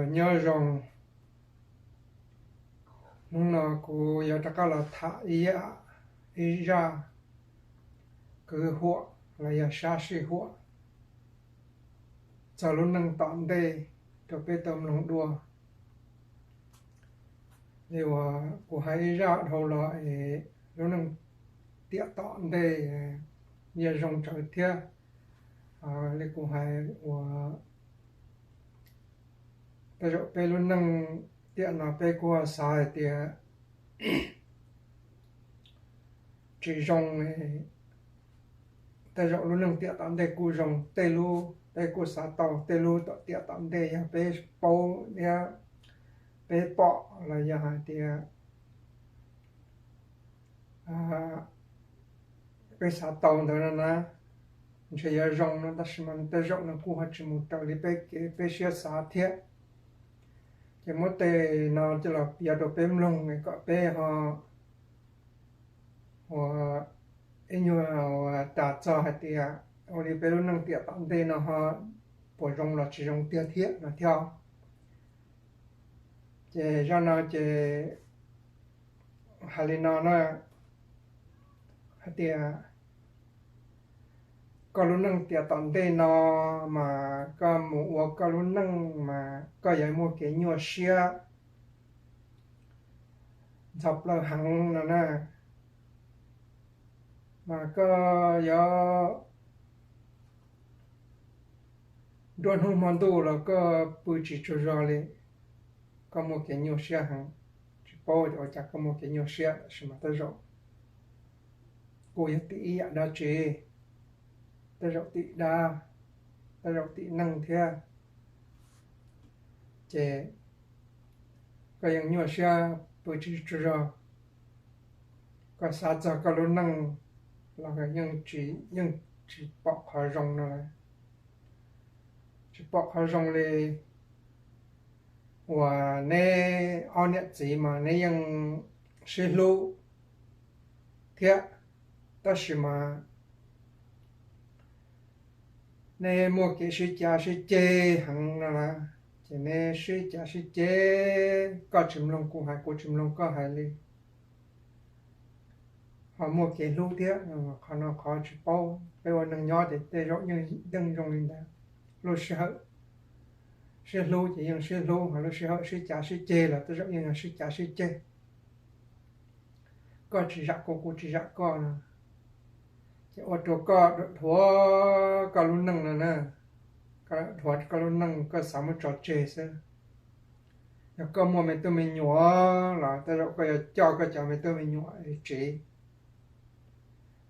Nyob zoo, hnub no kuv yuav rov qab los tham ib yam, ib zaj kwv huam los yog sab sij huam txog lub neej tom ntej rau peb tau mloog dua. Li uas kuv hais ib zaj dhau los es lub neej tiam tom ntej yog zoo tsawv thiab. Li kuv hais uas tej zaum peb lub neej tiam no peb kuj xav hais tias tsis zoo, tej zaum lub neej tiam tom ntej kuj zoo, tej lub peb kuj xav tau, tej lub tom tiam tom ntej yog peb paub thiab peb pom los yog hais tias peb xav tau ntawd no na, ntshe yuav zoo no, tab sis mas tej zaum no kuj ho tsis mus raws li peb kev peb siab xav thiab. Ces muab tej no coj los piav rau peb mloog kom peb ho ua ib nyuag tas txog hais tias ua li peb lub neej tiam tom ntej no ho puas zoo los tsis zoo tiag thiab no thiab. Ces zaj no ces hais li no na, hais tias koj lub neej tiam tom ntej no mas koj mus ua koj lub neej mas koj yuav muaj kev nyuaj siab ntxhov plaws heev no na. Mas koj yuav nruab hnub hmo ntuj los koj pw tsis tsaug zog li, koj muaj kev nyuaj siab heev. Tsis paub ua cas koj muaj kev nyuaj siab, tab sis mas tej zaum kuj yog tim ib yam dab tsi, tej zaum tim dab, tej zaum tim neej thiab. Ces koj yeej nyuaj siab pw tsis tsaug zog, koj xav txog koj lub neej los yeej tsis, yeej tsis pom qhov zoo no lawm. Tsis pom qhov zoo li uas neb ob niam txiv mas neb yeej sib hlub thiab, tab sis mas neb muaj kev sib cav sib ceg heev no na. Ces neb sib cav sib ceg, koj tsis mloog kuv hais, kuv tsis mloog koj hais li, ho muaj kev hlub thiab. Qhov no qhov tsis paub, peb ua neeg nyob ces tej zaum yeej zoo li ntawd. Lub sij hawm sib hlub ces yeej sib hlub, ho lub sij hawm sib cav sib ceg los tej zaum yeej yog sib cav sib ceg. Koj tsis zam kuv, kuv tsis zam koj no, ces ua rau koj dhuav koj lub neej no na. Koj dhuav koj lub neej, koj xav muab tso tseg xwb. Yog koj muaj me tub me nyuam los tej zaum koj yuav coj koj cov me tub me nyuam tsiv.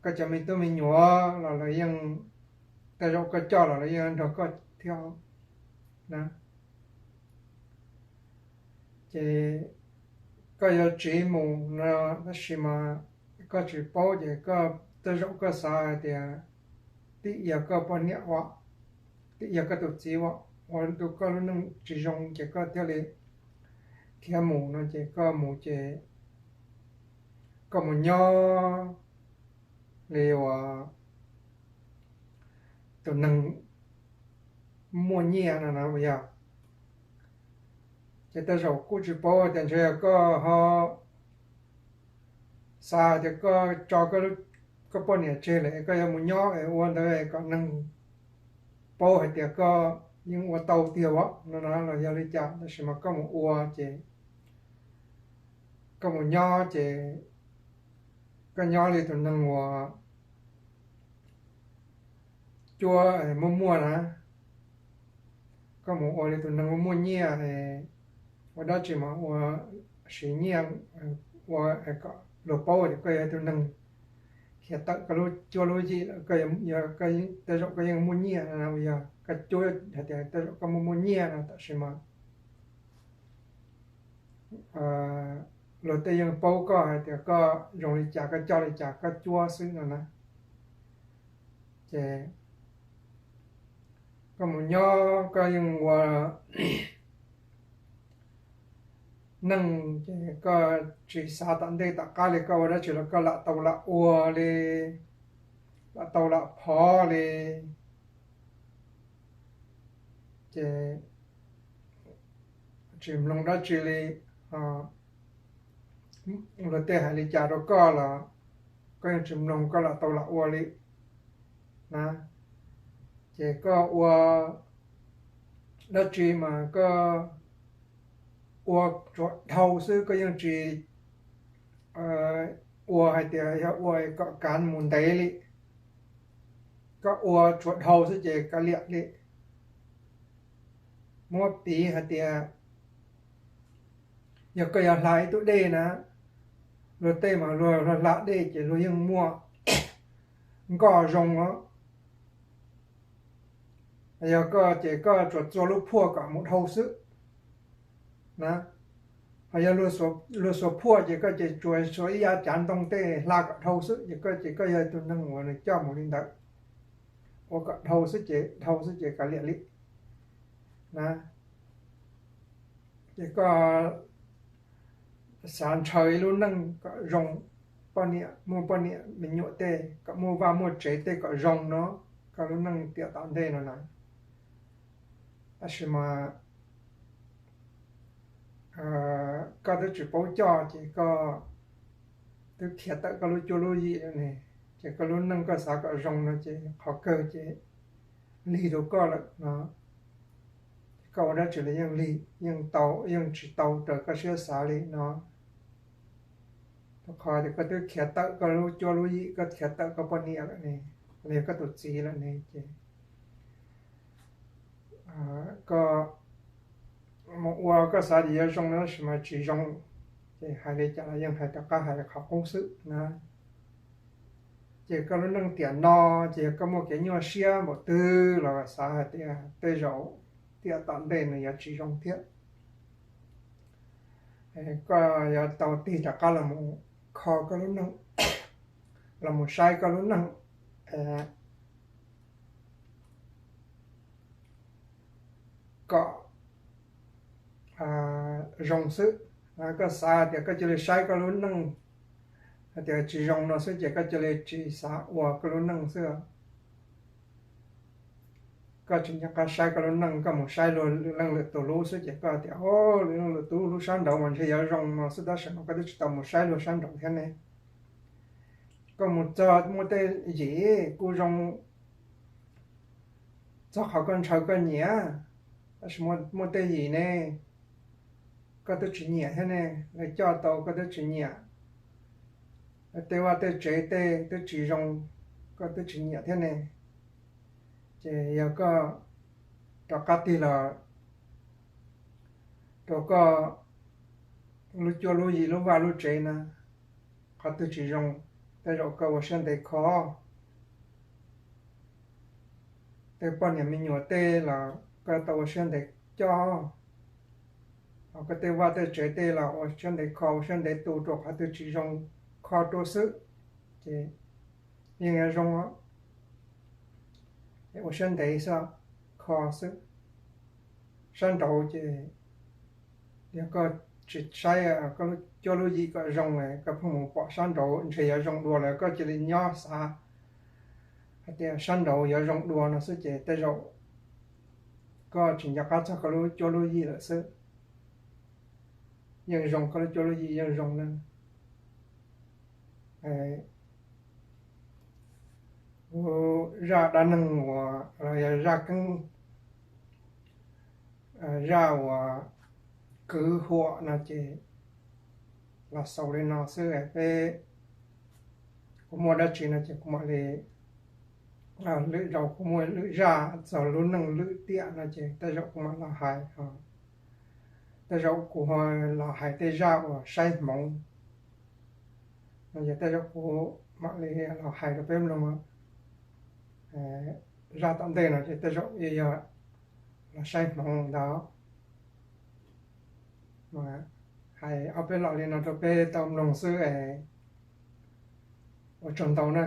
Koj cov me tub me nyuam los lawv yeej, tej zaum koj coj los lawv yeej nrog koj thiab na. Ces koj yuav tsiv mus no, tab sis mas koj tsis paub ces koj tej zaum koj xav hais tias twb yog koj poj niam ua, twb yog koj tus txiv ua, ua rau koj lub neej tsis zoo ces koj thiaj li khiav mus no. Ces koj mus ces koj mus nyob li uas tus neeg muaj nyiaj no na yog. Ces tej zaum kuj tsis paub tias ntshe yog koj ho xav tias koj tso koj poj niam tseg lawm es koj yuav mus nyob es ua ntawd kom neeg paub hais tias koj yeej ua tau tiag ua no na los yog li cas, tab sis mas koj mus ua ces koj mus nyob ces koj nyob li tus neeg uas cuab muaj muaj na. Koj mus ua li tus neeg muaj muaj nyiaj, ua dab tsi mas ua siv nyiaj, ua kom luag paub tias koj yog tus neeg khiav tawm koj lub cuab lub yig lawm, tej zaum koj yeej muaj nyiaj no, yog koj cuab hais tias tej zaum koj muaj muaj nyiaj no, tab sis mas luag tej yeej paub koj hais tias koj zoo li cas, koj coj li cas, koj cuab xwb no na. Ces koj mus nyob koj yeej ua neej ces koj tsis xav tom ntej tom qab li, koj ua dab tsi los koj lam tau lam ua li, lam tau lam phov li. Ces tsis mloog dab tsi li. Luag tej hais li cas rau koj los koj yeej tsis mloog, koj lam tau lam ua li na. Ces koj ua dab tsi mas koj ua tsuas dhau xwb, koj yeej tsis ua hais tias yog ua kom kav mus ntev li. Koj ua tsuas dhau xwb ces kav liam li. Muab piv hais tias yog koj yuav hla ib tug dej na, luag tej mas luag hla dej ces luag yeej muaj nkoj zoo os. Yog koj ces koj tsuas txua lub phuaj kom mus dhau xwb na. Ho yog luag xuas phuaj ces koj ces tsuas xuas ib yav cav ntoo tej hla kom dhau xwb, ces koj ces koj yog tus neeg uas nws coj mus li ntawd, ua kom dhau xwb ces dhau xwb ces kav liam li na. Ces koj xav ntshaw ib lub neej kom zoo, poj niam, muaj poj niam me nyuam tej, kom muaj vaj muaj tsev tej kom zoo no, koj lub neej tiam tom ntej no na. Tab sis mas koj twb tsis paub coj ces koj twb khiav tawm koj lub cuab lub yim lawm ne, ces koj lub neej koj xav kom zoo no ces qhov kawg ces lig rau koj lawm no. Koj ua dab tsi los yeej lig, yeej tau, yeej tsis tau raws koj siab xav li no. Rau qhov tias koj twb khiav tawm koj lub cuab lub yim, koj khiav tawm koj poj niam lawm ne, los yog koj tus txiv lawm ne, ces koj mus ua koj xav tias yuav zoo no tab sis mas tsis zoo, ces hais li cas los yeej hais rov qab hais qhov qub xwb na. Ces koj lub neej tiam no, ces yog koj muaj kev nyuaj siab npaum twg los xav hais tias tej zaum tiam tom ntej nws yuav tsis zoo thiab. Koj yuav tau tig rov qab los mus kho koj lub neej, los mus saib koj lub neej kom zoo xwb. Koj xav tias koj cia li saib koj lub neej hais tias tsis zoo no xwb ces koj cia li tsis xav ua koj lub neej xwb. Koj tsis nco qab saib koj lub neej, koj mus saib luag lwm leej lwm tus lub xwb ces koj tias, o, lwm leej lwm tus lub sab nraud mas ntshe yuav zoo no xwb, tab sis mas koj twb tsis tau mus saib luag sab nraud thiab ne. Koj mus txog muaj tej yim kuj zoo txog qhov koj ntshaw koj nyiam, tab sis muaj tej yim ne koj twb tsis nyiam thiab ne, lawv coj tau koj twb tsis nyiam, lawv tej vaj tej tsev tej twb tsis zoo, koj twb tsis nyiam thiab ne. Ces yog koj rov qab tig los rau koj lub cuab lub yim lub vaj lub tsev na, qhov twg tsis zoo, tej zaum koj ua siab ntev kho. Tej poj niam me nyuam tej los koj tau ua siab ntev coj, ho koj tej vaj tej tsev tej los ua siab ntev kho, ua siab ntev tu rau qhov twg tsis zoo, kho rau xwb, ces yeej yuav zoo. Ua siab ntev xwb, kho xwb. Sab nraud ces yog koj tsis saib koj lub cuab lub yim kom zoo, koj pheej mus pom sab nraud ntshe yuav zoo dua lawm koj cia li nyob xav hais tias sab nraud yuav zoo dua no xwb ces tej zaum koj tsis nco qab txog koj lub cuab lub yim lawm xwb. Yeej zoo, koj lub cuab lub yim yeej zoo na. Kuv zaj dab neeg uas los yog zaj keeb, zaj uas kwv huam no ces los xaus li no xwb. Peb, kuv muaj dab tsi no ces kuv mam li lwm zaus, kuv muaj lwm zaj txog lub neej lwm tiam no ces tej zaum kuv mam los hais. Tej zaum kuv ho los hais tej zaj uas saib hmoov no ces tej zaum kuv mam li los hais rau peb mloog. Zaj tom ntej no ces tej zaum yog los saib hmoov ntawd, hais ob peb los li no rau peb tau mloog xwb. Ua tsaug ntau na.